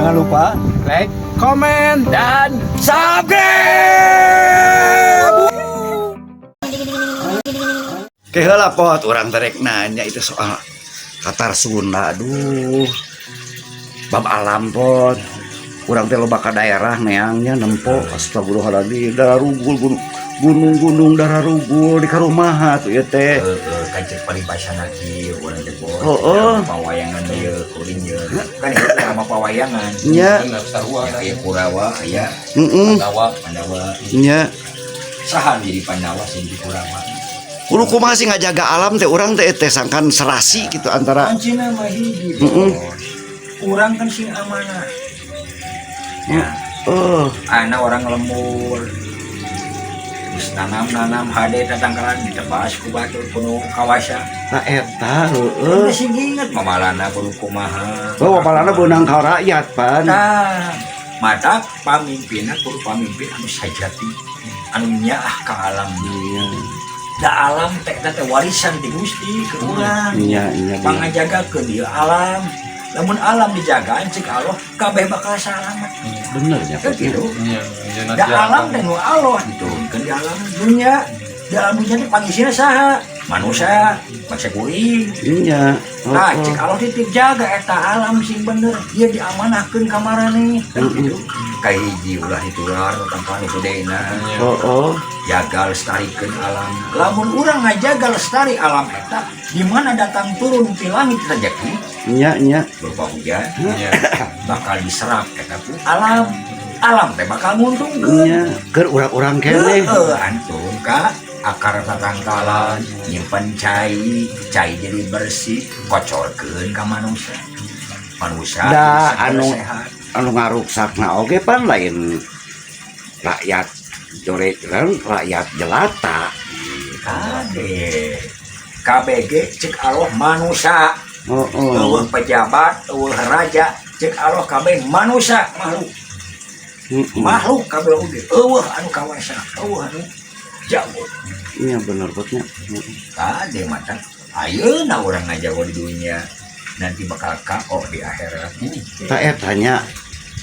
Jangan lupa Like, komen, dan subscribe. Oke heula, Pot, urang teh rek nanya itu soal Tatar Sunda, aduh. Bab alam, Pot. Urang teh loba ka daerah neangnya nempo, astagfirullahaladzim, dararugul gunung gunung-gunung dararugul di karumaha tuh ya teh. Heeh, kan cek paribasana kieu urang teh, Bos. Oh. Pawayangan ieu kuring ieu. Kan ieu nama pawayangan. Nya, Bener, sarua. Ya, aya Kurawa, aya Pandawa. Pandawa. Nya. Saha jadi Pandawa, sing jadi Kurawa? Kudu kumaha sih ngajaga alam teh urang teh teh sangkan serasi gitu antara Kuncina mah hiji, Bos. Urang kan sing amanah. Ya, ana orang lembur. Terus nanam-nanam hade tatangkalan ditebas ku batur kudu kawasa. Nah eta heueuh. Udah sing inget mamalana kudu kumaha. Oh, bapalana beunang ka rakyat pan. Tah, mata pamimpinna kudu pamimpin anu sajati, anu nyaah ka alam. Iya. Da alam teh eta teh warisan ti Gusti ke urang. Iya bener. Pangajagakeun ieu alam. Lamun alam dijagaan, cek Allah kabeh bakal salamat. Bener ya. Kan gitu. Iya. Da alam teh nu Allah diturunkeun di alam dunya. Di alam dunya teh pangisina saha? Manusia, bangsa kuring. Iya. Nah, cek Allah titip jaga eta alam sing bener. Dia diamanahkeun ka maraneh. Kan gitu. Kahiji, ulah ditular tangkalan itu gedena. Oh. Jaga, lestarikan alam. Lamun urang ngajaga lestari alam eta, di mana datang turun ti langit rezeki Iya. berupa hujan bakal diserap eta ku alam. Alam teh bakal nguntungkeun. Iya. Keur urang-urang keneh. Heeh, antum ka akar tatangkalan nyimpen cai, cai jadi bersih, kocorkeun ka manusia. Manusia Da, jadi sehat. Anu ngaruksakna oge pan lain rakyat jore kan rakyat jelata. Kade KBG cek Allah manusia. Oh. Euweuh pejabat, euweuh raja, cek Allah kabeh manusia, makhluk. Makhluk kabeh oge euweuh anu kawasa, euweuh anu jago. Iya bener betnya. Kade mata ayeuna urang ngajago di dunia, nanti bakal KO di akhirat. Ta eta nya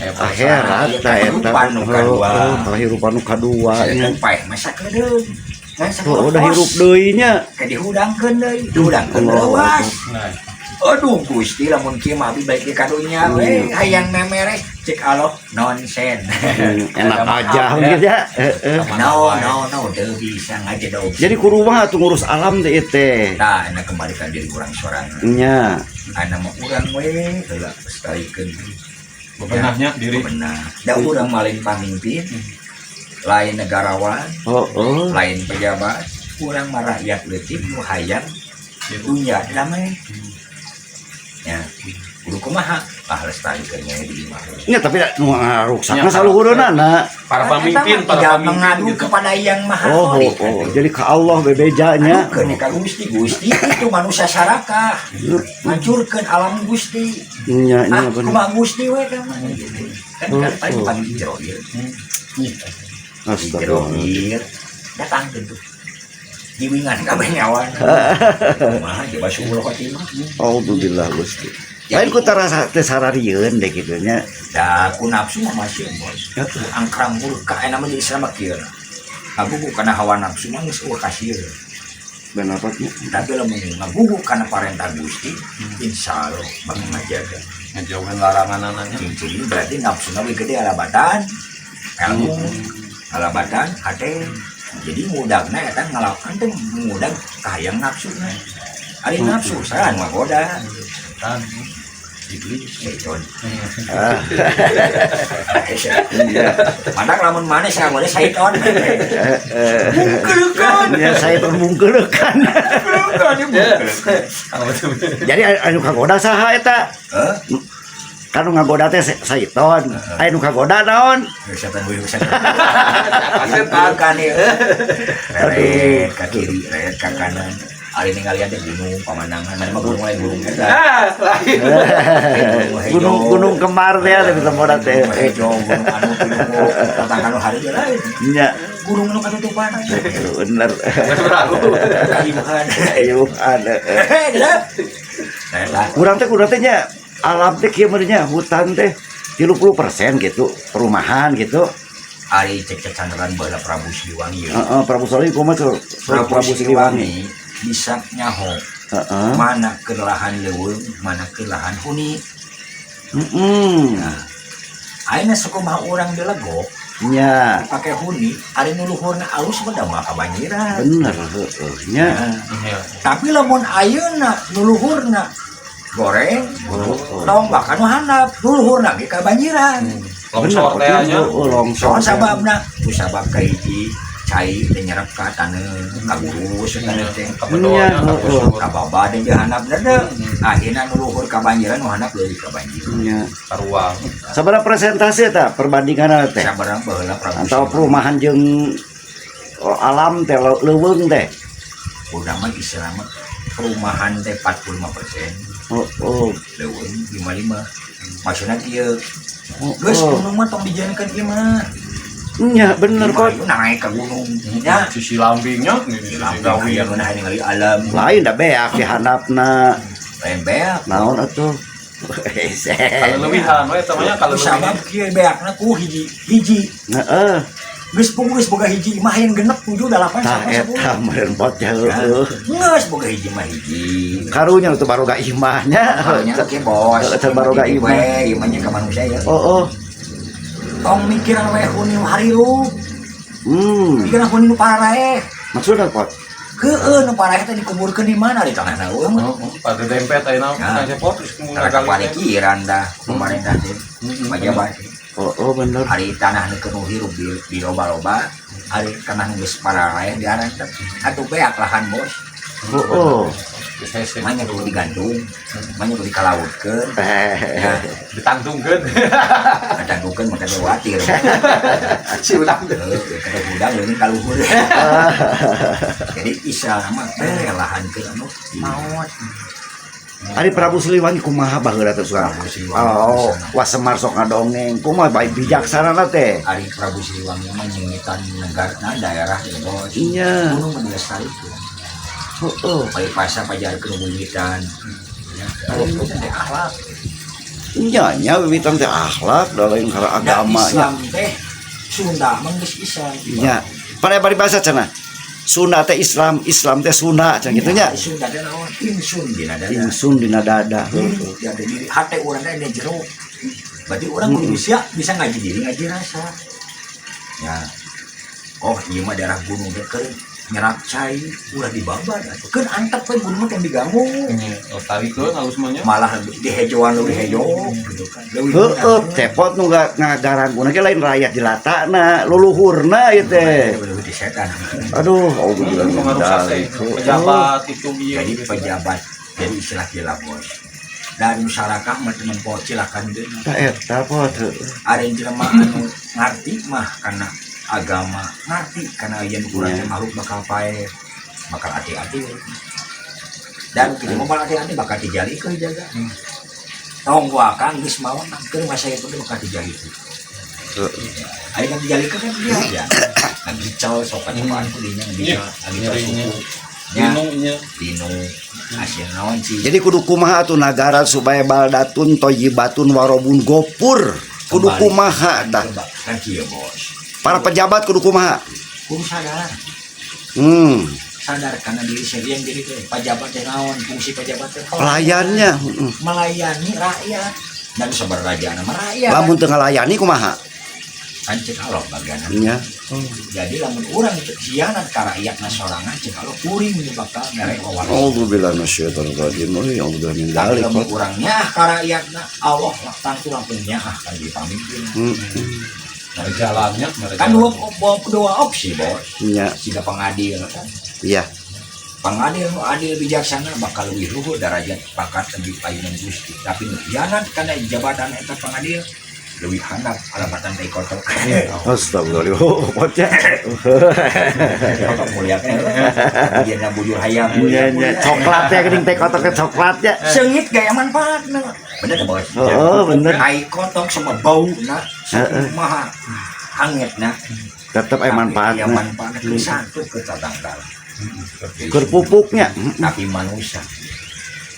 akhirat ta eta. Kehidupan nu kadua. Oh, kahirupan nu kadua nya. Sedangkan paeh masa kedeung ngan Oh, udah hirup deui nya. Ke dihudangkeun deui, dihudangkeun Allah. leuwas. Nah, Aduh Gusti, lamun kieu mah abdi baik di kadunya we hayang memeres, cek Allah nonsen. Enak aja gitu ya. Heeh. No, no, no, teu bisa ngajedog. Jadi kudu mah atuh ngurus alam teh teh. Nah, enak kembalikan diri urang sorangan. Nya. Ana mah urang we heula lestarikeun. Bebenahnya diri. Bebenah. Da urang mah lain pamimpin, lain negarawan, Oh. lain pejabat, urang mah rakyat leutik nu hayang dunya damai. Ya, kudu kumaha? Ah, lestarikan di imah. Nya, tapi nu ngaruksakna Nya, saluhureunana. Para pemimpin, Eta mah para tinggal pemimpin mengadu gitu. Kepada Yang Maha Oh, Khalik. oh. Jadi ke Allah bebejanya. Adukeun ka Gusti, Gusti itu manusia sarakah. Hancurkeun alam Gusti. Nya nya Ah, bener. kumaha Gusti we ka mah gitu. Kan kan paling Oh. paling jero ieu. Jero Astagfirullah. ieu datang gitu. Jiwingan kabeh nyawa. Kumaha coba suul khotimah. Alhamdulillah Gusti. Lain ku tarasa teh sararieun deh kitu nya. Da ku nafsu mah masih, Bos. Ya. Ku angkrang murka aya mah jadi selama kieu. Ngagugu kana hawa nafsu mah geus euweuh kasieun. Bener nya. Tapi lamun ngagugu kana parentah Gusti, insya Allah bakal ngajaga. Ngejauhin larangan anaknya. Cincin berarti nafsu lebih gede alabatan ilmu, alabatan hate. Jadi ngudangna eta ngalakukan teh ngudang kahayang nafsuna. Ari nafsu saha nu ngagoda? Setan, iblis. Setan. Ah, iya. Matak lamun maneh saha syaiton. Mungkeulekan. Ya saya termungkeulekan. Mungkeulekan ya, mungkeulekan. Apa tuh? Jadi anu kagoda saha eta? Heh? Kan nu ngagoda teh syaiton. Aya nu kagoda naon? Setan we setan. Setan. Kan ieu. Reret ka kiri, reret ka kanan. Ari ningalian teh gunung pemandangan, mana mah gunung lain gunung eta. Ah, lain. Gunung gunung kembar teh ada bisa teh. Gunung hejo, gunung anu gunung tatangkan hari dia lain. Nya, Gunung anu katutupan. bener. Beragu. Kayuhan. Ayo ada. Heh, dah. Nah, Urang teh nya alam teh kieu meureun nya hutan teh. 30% gitu perumahan gitu. Ari cek cacandran baheula Prabu Siliwangi ya. Heeh, Prabu Siliwangi kumaha tuh? Prabu Siliwangi bisa nyaho mana ke lahan leuweung, mana ke lahan huni. Nah, ayeuna sakumaha urang dilegok dipake huni, ari nu luhurna alus mah da moal kabanjiran. Bener heeh nya. Nah, tapi lamun ayeuna nu luhurna goreng, tong bahkan nu handap, nu luhurna ge kabanjiran. Longsor teh nya. Oh, longsor. Soal sababna, ku sabab kahiji cai teh nyerep ka taneuh, kagurus taneuh teh. Kabedolnya, kabusur. Kababa deui handapna teh. Akhirna nu luhur kabanjiran, nu handap leuwih kabanjiran. Nya. Karuang. Sabaraha presentase tah perbandinganna teh? Sabaraha baheula Prabu Antara perumahan jeung oh, alam teh leuweung teh. Urang mah istilah mah perumahan teh 45%, Oh. leuweung 55. Maksudna kieu, geus gunung mah tong dijadikan ieu mah. Nya bener Imah kok. ieu naik ke gunung nya. Sisi lambingnya, sisi Lampu gawi. aya ngeunah ningali alam. Lain da beak di handapna. Lain beak. Naon atuh? Kalau lewihan we eta mah nya, kalau lewihan. Sabab kieu beakna ku hiji hiji. Heeh. Geus pung geus boga hiji imah yang genep 7 8 Tah sama eta 10. meureun pot ya heueuh. Geus boga hiji mah hiji. Karunya tuh baroga imahnya. Karunya oke bos. Teu baroga imah. We, imahnya ka manusia ya. Oh. Tong mikiran we huni nu harirup. Mikiran huni nu paraeh. Maksudna pot? Heueuh nu paraeh teh dikuburkeun di mana di tanah eueuh mah. Oh, pada dempet ayeuna Ya. Kang Cepot geus Karena kepanikiran dah pemerintah teh. Pejabat. Oh, bener. Ari tanah nu keur nu hirup di loba-loba, ari tanah nu geus paraeh diarantep. Atuh beak lahan bos. Oh. Geus hese. Manya kudu digantung, manya kudu dikalautkeun. Ya, Ditangtungkeun. ditangtungkeun maka teh watir. Si udang. Heuh, kada hudang leuwih ka luhur. Jadi istilah mah bere lahan ke anu maot. Ari Prabu Siliwangi kumaha baheula teh suka? Prabu Siliwangi Oh, sana. wah Semar sok ngadongeng. Kumaha baik bijaksana teh? Ari Prabu Siliwangi mah nyingitan negarna daerah di bos. Iya. Gunung mah dilestarikeun. Heeh. Paribasa pajarkeun wiwitan. Ya, ari wiwitan teh akhlak. Nya nya wiwitan teh akhlak da lain karena Da agama nya. Islam teh Sunda mah geus Islam. Nya. Pada paribasa cenah. Sunda teh Islam, Islam teh Sunda cenah kitu nya. Sunda teh naon? Insun dina dada. Ingsun dina dada. Diri, ya ada diri hate urang teh jero. Berarti urang kudu bisa bisa ngaji diri, ngaji rasa. Ya. Oh, ieu mah daerah gunung teh keur nyerap cai ulah dibabat atuh. Keun antep we gunung mah tong diganggu. Lestarikeun halus mah nya. Malah dihejoan leuwih hejo gitu kan. Leuwih Heeh, cepot nu ngagarangkuna ge lain rakyat jelatana, luluhurna ieu teh. Leuwih di setan. Aduh, auzubillah min Pengaruh sase dzalik. pejabat itu ieu. Jadi pejabat, jadi istilah gila bos. Dari masyarakat mah temen po silakan deui. Tah eta pot. Ada yang jelema anu ngarti mah karena agama, ngarti karena yen urang teh makhluk bakal paeh, bakal hati-hati. Dan kita mau hati-hati bakal dijalikeun jaga. Tong wakan geus maot keur masa itu bakal dijalikeun. Ayo kan dijalikeun kan dia ya. Ngagicel sok cobaan ku dinya ngagicel, ngagicel Nyerinya. suku. Nya Dinu nya. dinu hasil naon sih. Jadi kudu kumaha atuh nagara supaya baldatun thayyibatun warobun gofur. Kudu Kembali. kumaha tah? Kan kieu bos. Para pejabat kudu kumaha? Kudu sadar. Sadar karena diri sendiri yang jadi teh pejabat teh naon fungsi pejabat teh Pelayannya. Melayani rakyat dan sebenarnya nama rakyat. Lamun teu ngalayani kumaha? Kan cek Allah bagian. Nya. Jadi lamun urang teu khianat ka rakyatna sorangan cek Allah kuring nu bakal mere wawasan. Auzubillah minasyaitonir rajim. Euy, auzubillah min Tapi dzalik. lamun urang nyaah ka rakyatna Allah lah tangtu langsung nyaah kan di pamimpin. Jalannya Kan dua opsi bos. Nya. Jika pengadil kan. Iya. Pengadil nu adil bijaksana bakal lebih luhur derajat pangkat lebih payunan Gusti. Tapi nu khianat karena jabatan eta pengadil lebih handap alamatan tai kotor. Astagfirullah. Oh, potnya. Kotor mulia teh. Dia bujur hayam. Nya nya coklat ya geuning teh kotor ke coklat ya. Seungit gaya manfaatna. Bener teh bos. Oh, bener. Tai kotok sama bau na, maha hangat na. Tetep aya Tapi aya manfaatna. manfaatna ke satu ke tatanggal. Keur pupuknya. Tapi manusia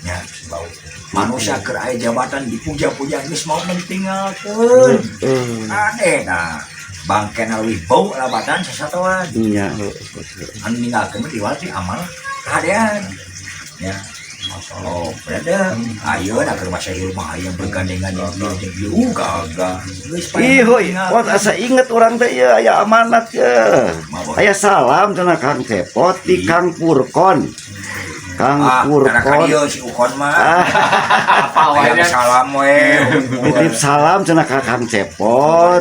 nya bau. Manusia keur aya jabatan dipuja-puja, geus mau ditinggalkeun. Ade, nah, bangkena leuwih bau labatan sasatoan. Nya. Anu ninggalkeun mah diwal ti amal kahadean. Ya. Oh, berada. Ayo nak ke rumah saya, rumah hayang bergandengan yang ieu jeung ieu gagah. Geus. Ih, hoi, pot, asa inget urang teh ya, aya amanat ya. Aya salam cenah Kang Cepot di Kang Purkon. Kang Ah, Purkon. karena si Ukon mah. Apa wae Hayang nya. salam we. Nitip salam cenah ka Kang Cepot.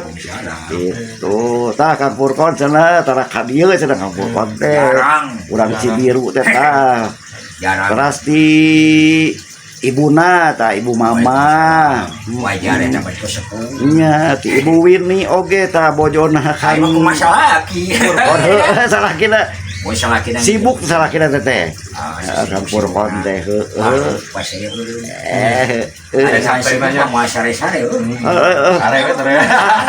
Itu tah Kang Purkon cenah tara ka dieu cenah Kang Purkon teh. Jarang. Urang Cibiru teh tah. Jarang. Teras di ibuna tah, Ibu Mama. Wajar eta mah itu sepuh. Nya, ti Ibu Winnie oge tah, bojona Kang Ayo kumaha salaki. Purkon, heueuh, salakina. Moal salaki. Sibuk salakina teh. Ah, Heeh, Kang Purkon teh heueuh. Pas saya Eh, ada eh, santai nanya. mah moal sare-sare euy. heeh. Sare we teh.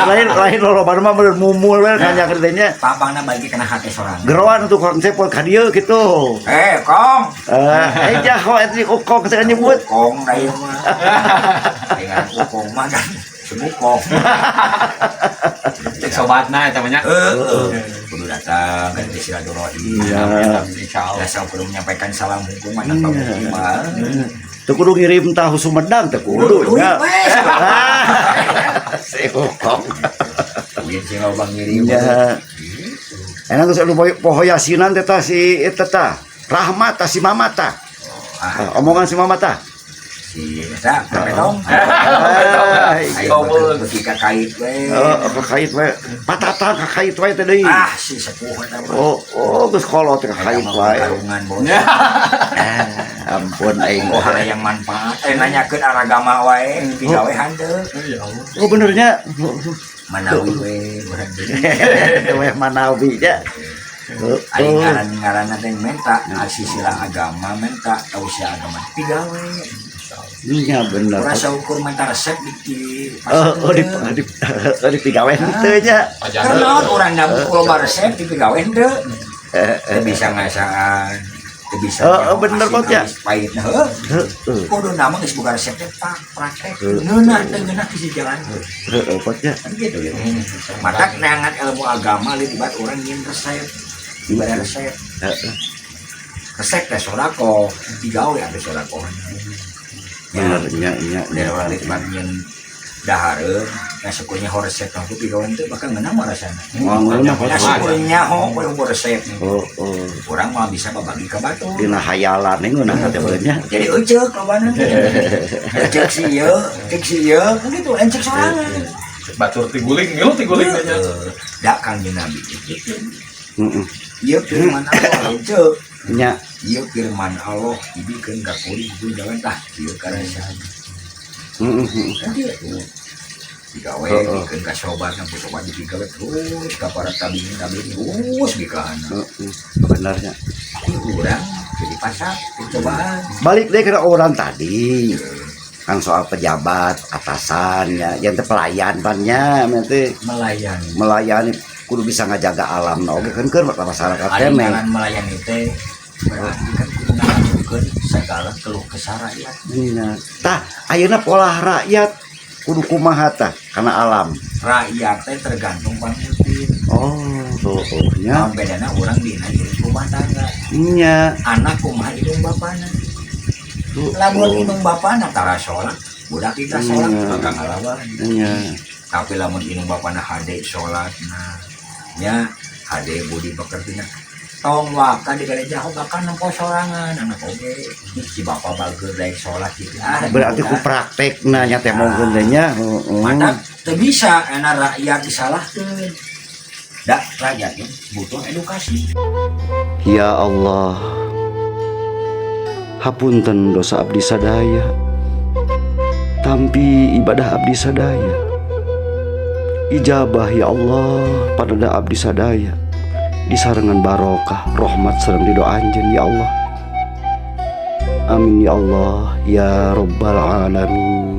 Lain lain loloba mah bener mumul we kanjang teh nya. Papangna bagi kena hati sorangan. Geroan untuk Kang Cepot ka dieu gitu. Eh, Kong. Eh, jaho eta di Ukong teh nyebut. Ukong da ieu mah. Dengan Ukong mah kan sebukong. Cek sobatna eta mah nya. Heeh. Kudu datang kan di silaturahim. Iya. Insyaallah. Biasa kudu menyampaikan salam hukuman tanpa bukti mah. Teu kudu ngirim tahu Sumedang, teu kudu Duit nya. we. Ah, si Ukong. Duit sing loba ngirim. Ya. Enak geus anu poho yasinan teh tah si eta tah. Rahmat tah, si Mama tah. Ah, Ah, omongan si Mama tah. Si eta petong. Ah, Ayo beuki kakait we. Oh, kakait we. Patatan kakait we teh deui. Ah, si sepuh eta mah. Oh, geus kolot teh kakait wae. Karungan bos. Ah, ampun aing. Oh, yang manfaat. Eh, nanyakeun agama wae, digawe hanteu. Ya Allah. Oh, benernya. Manawi we urang deui. Weh manawi nya. Aing ngaran-ngaranna teh menta sila agama, menta tausiah agama digawe. Iya, bener. Urang saukur menta resep di Oh, di pigawe henteu nya. Pajangan. Karena urang nabung loba resep di pigawe henteu. Teu bisa ngasaan, teu bisa. Oh, bener kok, ya. Pahit heuh. Heeh. Kudu nama geus boga resep teh pak praktek. Ngeunah teu ngeunah di jalan. Heeh, pot ya. Kan gitu ya. Mata neangan ilmu agama lebih baik orang nyin resep. Ibadah resep. Heeh. Resep teh sodako, digawe ada sodako. Bener nya nya. Dari orang lebih nyin dahareun, nah syukurnya ho resep aku digawe teh bakal ngeunah mah rasana. Moal ngeunah Nah pot. syukurnya ho we resep. Oh. Urang mah bisa babagi ka batur. Dina hayalan ngeunah teh nya. Jadi euceuk lobana. Euceuk si ieu, ceuk si ieu, kan gitu, encek sorangan. Cek batur tiguling, milu tiguling nya. Heeh. Da Kangjeng Nabi gitu. Heeh. Ieu firman Allah euceuk. Nya. Ieu firman Allah dibikeun ka kuring kudu jalan tah ieu karasaan. Heeh. Kan gitu. Digawe bikeun ka sobat, ku sobat digawe terus ka para tabiin tabiin terus bikana. Heeh. Benernya. Ieu urang jadi pasar percobaan. Balik deh ke orang tadi. Kan soal pejabat, atasan ya, yang teh pelayan pannya nanti Melayani. Melayani kudu bisa ngajaga alam nah oge kan keur masyarakat Ari keneh. ngaran melayani teh berarti kan kudu ngalanjutkeun segala keluh kesah rakyat. Iya. Tah, ayeuna pola rakyat kudu kumaha tah kana alam? Rakyat teh tergantung pamimpin. Oh, tuh nya. Naon bedana urang dina indung rumah tangga? Nya. Anak kumaha indung bapana? Tuh. Lamun indung bapana tara sholat, budak kita sholat bakal ngalawan. Nya. Tapi lamun indung bapana hade sholat, nah nya hade budi pekertina. Tong waka di gereja bakal nempo sorangan anak oge. Ih, si bapak bager daek sholat gitu. Ah, Berarti ku budak. praktekna nya teh mongkeun teh nya. Heeh. Mata teu bisa enak rakyat disalahkeun. Da rakyat ge butuh edukasi. Ya Allah, hapunten dosa abdi sadaya. Tampi ibadah abdi sadaya. Ijabah ya Allah pada abdi sadaya. Disarengan barokah, rahmat sareng ridho anjeun ya Allah. Amin ya Allah ya Rabbal alamin.